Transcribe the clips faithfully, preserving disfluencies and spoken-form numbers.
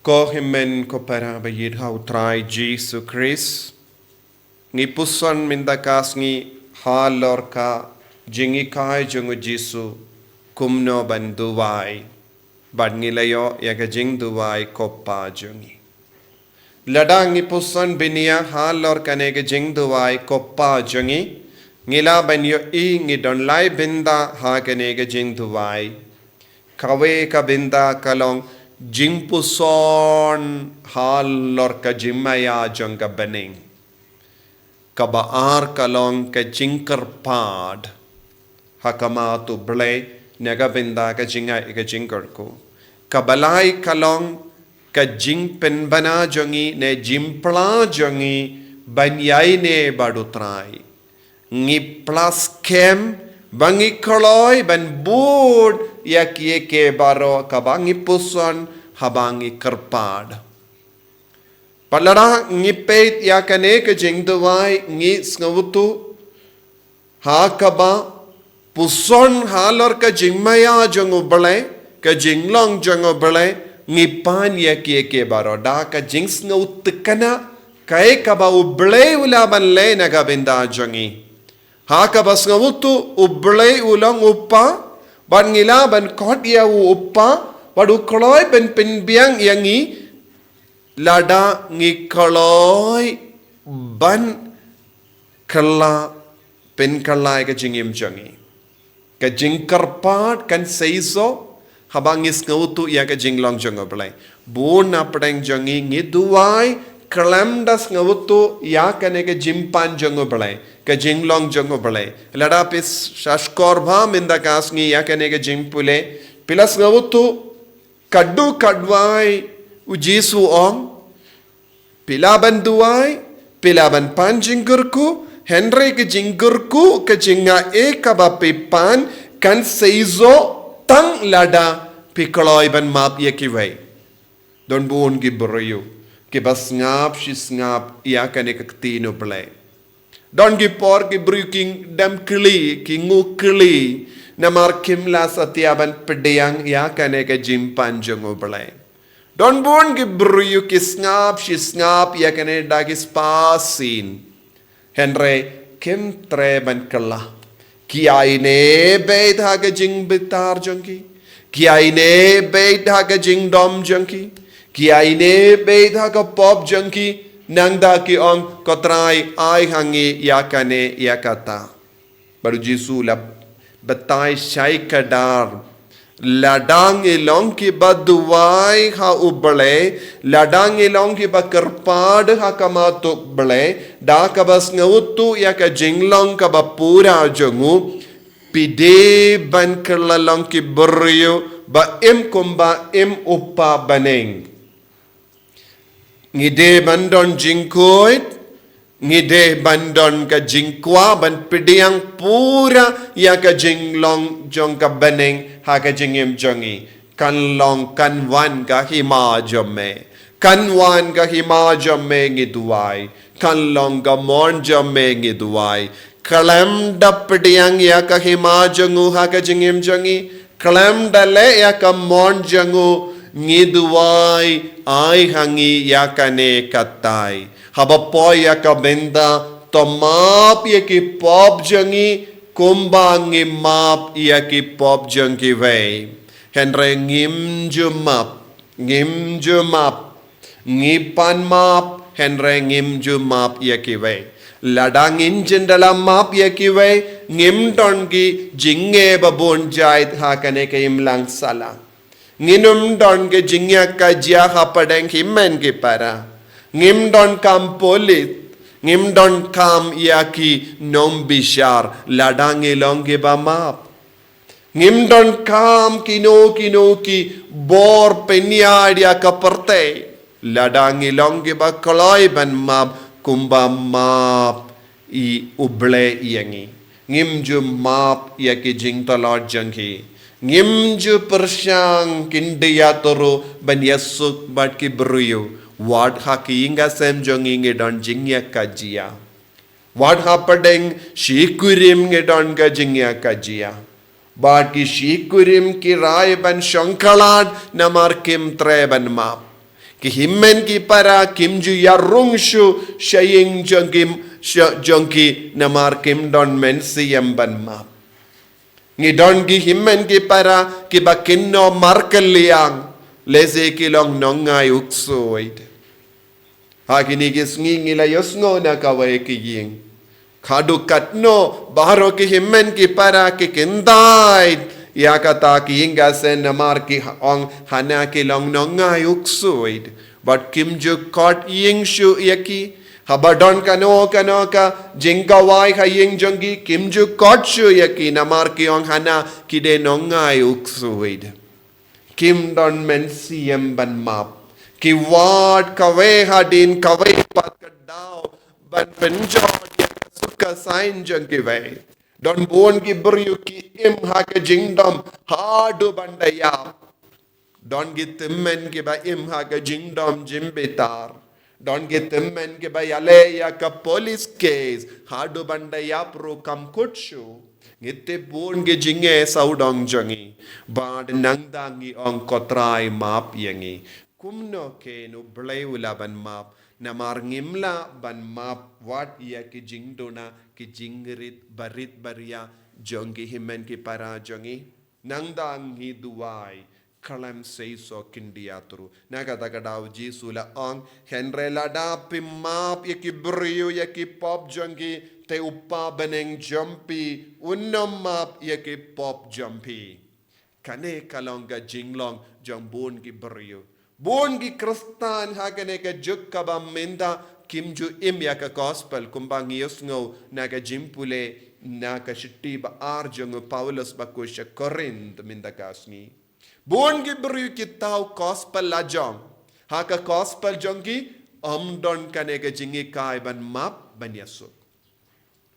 Ko hynmen ko para ba ïeit ha u Trai Jisu Khrist, ngi puson mynta ka sngi halor ka jinghikai jong u Jisu kumno ban duwai, bad ngi la ïoh ïa ka jingduwai ko Pa jong ngi. Lada ngi puson bniah halor kane ka jingduwai ko Pa jong ngi, ngi lah ban ïohi ngi don lai bynta ha kane ka jingduwai. Kawei ka bynta ka long jingpuson halor ka jingmaïa jong ka bneng. Kaba ar ka long ka jingkyrpad ha khmat u Blei na ka bynta ka jingai ka jingkyrkhu. Kaba lai ka long ka jingpynbna jong ngi ne jingpla jong ngi ban ïaineh bad u Trai. Ngi pla skhem ba ngi kloi ban bud ïa kiei kiei baroh kaba ngi puson haba ngi kyrpad. Bad lada ngi peit ïa kane ka jingduwai ngi sngewthuh ha kaba puson halor ka jingmaïa jong u Blei, ka jinglong jong u Blei, ngi pan ïa kiei kiei baroh da ka jingsngewtynnat kaei kaba u Blei u lah ban leh na ka bynta jong ngi. Ha kaba sngewthuh u Blei u long u Pa, bad ngi lah ban khot ïa u u Pa, bad u kloi ban pynbiang ïa ngi, lada ngi kloi ban kylla, pynkylla ïa ka jingim jong ngi. Ka jingkyrpad kan seisoh haba ngi sngewthuh ïa ka jinglong jong u Blei. Bun na pdeng jong ngi ngi duwai khlem da sngewthuh ïa kane ka jingpan jong u Blei, ka jinglong jong u Blei. Lada phi sngap skhor bha mynta ka sngi ïa kane ka jingpule, phi la sngewthuh ka dei ka duwai u Jisu u ong, phi lah ban duwai, phi lah ban pan jingkyrkhu, hynrei ka jingkyrkhu ka jingaiei kaba phi pan kan seisoh tang lada phi kloi ban map ïa kiwei. Don bun ki briew kiba sngap shi sngap ïa kane ka ktien u Blei. Don ki por ki briew ki dem khlieh, ki nguh khlieh, namar kim lah satia ban pdiang ïa kane ka jingpan jong u Blei. Don bun ki briew ki sngap shi sngap ïa kane da ki spah sien. Hynrei kim treh ban kylla. Ki ïaineh beit ha ka jingbitar jong ki. Ki ïaineh beit ha ka jingdom jong ki. Ki ïaineh beit ha ka pop jong ki. Nangta ki ong, ko Trai, ai ha ngi ïa kane ïa kata. Bad u Jisu u la batai shai kdar. Lada ngi long kiba duwai ha u Blei, lada ngi long kiba kyrpad ha khmat u Blei, da kaba sngewthuh ïa ka jinglong kaba pura jong u, phi dei ban kylla long ki briew ba im kumba im u Pa bneng. Ngi dei ban don jingkhuid, ngi dei ban don ka jingkwah ban pdiang pura ïa ka jinglong jong ka bneng ha ka jingim jong ngi. Kan long kan wan ka hima jong me. Kan wan ka hima jong me ngi duwai. Kan long ka mon jong me ngi duwai. Khlem da pdiang ïa ka hima jong u ha ka jingim jong ngi. Khlem da leh ïa ka mon jong u ngi duwai ai ha ngi ïa kane katai. Haba poi ïa ka bynta to map ïa ki pop jong ngi kumba ngi map ïa ki pop jong kiwei. Hynrei ngim ju map, ngim ju map. Ngi pan map, hynrei ngim ju map ïa kiwei. Lada ngin jin da la map ïa kiwei, ngim don ki jingeh ba bun jait ha kane ka imlang sahlang. Ngin ym don ki jingïakajia ha pdeng hynmen ki para. Ngim don kam pulit, ngim don kam ïa ki nongbishar, lada ngi long kiba map. Ngim don kam kino kino ki bor pynïaid ïa ka pyrthei. Lada ngi long kiba kloi ban map kumba map ïa u Blei ïa ngi. Ngim ju map ïa ki jingtlot jong ki. Ngim ju pyrshang khyndiat ruh ban ïasuk bad ki briew. Wat ha ki ïing ki sem jong ngi ngi don jingïakajia. Wat ha pdeng shi kurim ngi don ka jingïakajia. Bad ki shi kurim ki rai ban shongkhlad namar kim treh ban map. Ki hynmen ki para kim ju ïarung shuh sha ïing jong ki, sha jong ki namar kim don mynsiem ban map. Ngi don ki hynmen ki para kiba kynnoh markylliang, lehse ki long nongai u ksuid. Ha kine ki sngi ngi la ïohsngew na kawei ka ïing. Haduh katno baroh ki hynmen ki para ki kyntait ïa kata ka ïing ka sem namar ki ong hana ki long nongai u ksuid. Bad kim ju khot ïing shuh ïa ki. Haba don kano kano ka jingkhawai ha ïing jong ki, kim ju khot shuh ïa ki namar ki ong hana ki dei nongai u ksuid. Kim don mynsiem ban map. Ki wad kawei hadien kawei pat ka daw ban pynjot ïa ka suk ka saiñ jong kiwei. Don bun ki briew ki im ha ka jingdom haduh ban da ïap. Don ki tymmen kiba im ha ka jingdom jingbitar. Don ki tymmen kiba ïaleh ïa ka police case haduh ban da ïap ruh kam kut shuh. Ngi tip bun ki jingeh sawdong jong ngi. Bad nangta ngi ong ko Trai map ïa ngi. Kumno kein U Blei u lah ban map? Namar ngim lah ban map wat ïa ki jingduna ki jingrit barit baria jong ki hynmen ki para jong ngi. Nangta ngi duwai khlem seisoh khyndiat ruh. Na kata ka daw U Jisu u la ong, hynrei lada phi map ïa ki briew ïa ki pop jong ki, te U Kpa bneng jong phi un ym map ïa ki pop jong phi. Kane ka long ka jinglong jong bun ki briew. Bun ki Khristan ha kane ka juk kaba mynta kim ju im ïa ka gospel kumba ngi ïohsngew na ka jingpule na ka shithi ba ar jong u Paulus ba khuid sha Korinth mynta ka sngi. Bun ki briew ki thaw gospel lajong. Ha ka gospel jong ki ym don kane ka jinghikai ban map ban ïasuk.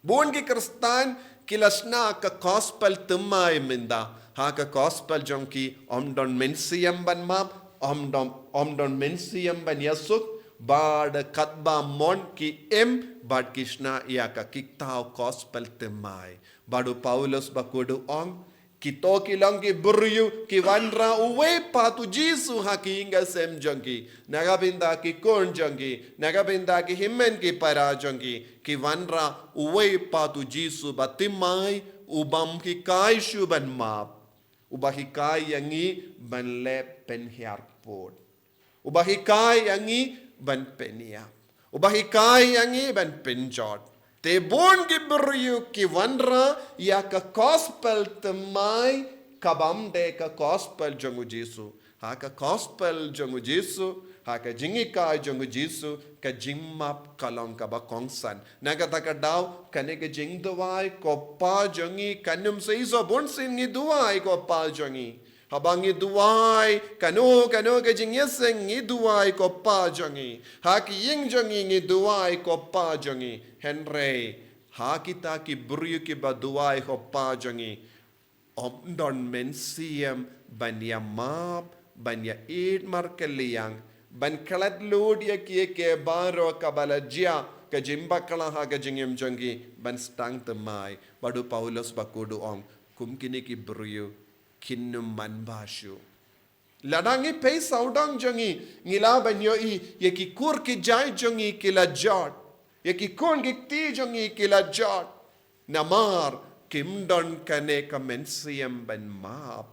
Bun ki Khristan ki la shna ka gospel thymmai mynta. Ha ka gospel jong ki ym don mynsiem ban map, ym don, ym don mynsiem ban ïasuk, bad katba mon ki im bad ki shna ïa ka ki thaw gospel thymmai. Bad u Paulus ba khuid u ong, kito ki long ki briew ki wanrah uwei pat U Jisu ha ki ïing ki sem jong ki. Na ka bynta ki khun jong ki, na ka bynta ki hynmen ki para jong ki, ki wanrah uwei pat U Jisu ba thymmai, u bym hikai shuh ban map. Uba hikai ïa ngi ban leh pynhiar pud. Uba hikai ïa ngi ban pynïap. Uba hikai ïa ngi ban pynjot. Te bun ki briew ki wanrah ïa ka gospel thymmai kaba ym dei ka gospel jong U Jisu. Ha ka gospel jong U Jisu, ha ka jinghikai jong U Jisu, ka jingmap ka long kaba kongsan. Na kata ka daw, kane ka jingduwai ko Pa jong ngi kan ym seisoh, bunsien ngi duwai ko Pa jong ngi. Haba ngi duwai, kano, kano ka jingïaseng ngi duwai ko Pa jong ngi. Ha ki ïing jong ngi ngi duwai ko Pa jong ngi. Hynrei, ha kita ki briew kiba duwai ko Pa jong ngi, ym don mynsiem ban ïa map, ban ïa ïeit markylliang, ban klet lut ïa kiei kiei baroh kaba la jia ka jingbakla ha ka jingim jong ki, ban sdang thymmai. Bad u Paulus ba khuid u ong, kum kine ki briew kin ym man bha shuh. Lada ngi peit sawdong jong ngi, ngi lah ban ïohi ïa ki kur ki jait jong ngi ki la jot, ïa ki khun ki kti jong ngi ki la jot. Namar kim don kane ka mynsiem ban map.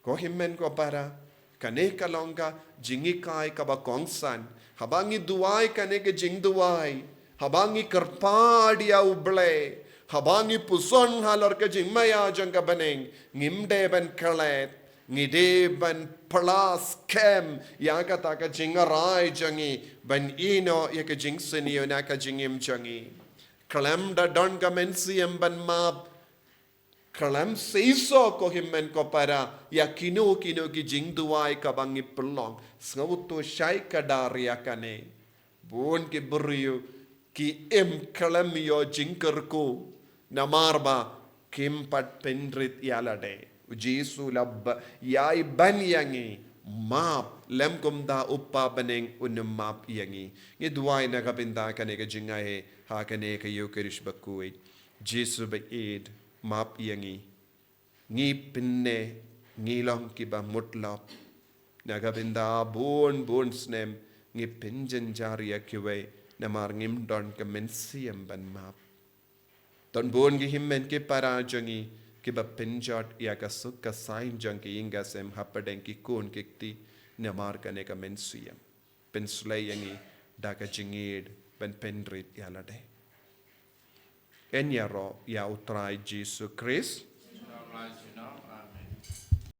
Ko hynmen ko para, kane ka long ka jinghikai kaba kongsan. Haba ngi duwai kane ka jingduwai, haba ngi kyrpad ïa U Blei, haba ngi puson halor ka jingmaïa jong ka bneng, ngim dei ban klet, ngi dei ban plas kem ïa kata ka jingrai jong ngi, ban ïehnoh ïa ka jingsniew na ka jingim jong ngi. Khlem da don ka mynsiem ban map, khlem seisoh ko hynmen ko para ïa kino kino ki jingduwai kaba ngi pynlong, sngewthuh shai kdar ïa kane. Bun ki briew ki im khlem ïoh jingkyrkhu namar ba kim pat pynrit ïa lade. U Jisu la ba, ïai ban ïa ngi map, lym kumta U Kpa bneng un ym map ïa ngi. Ngi duwai na ka bynta kane ka jingaiei ha kane ka Ïukharist ba khuid. Jisu ba ïeit, map ïa ngi. Ngi pynne, ngi long kiba mutlop. Na ka bynta bun bun snem ngi pynjynjar ïa kiwei namar ngim don ka mynsiem ban map. Don bun ki hynmen ki para jong ngi kiba pynjot ïa ka suk ka saiñ jong ki ïing ka sem hapdeng ki khun ki kti namar kane ka mynsiem. Pynslei ïa ngi da ka jingïeid ban pynrit ïa lade. Yn ïaroh ïa U Trai Jisu Khrist.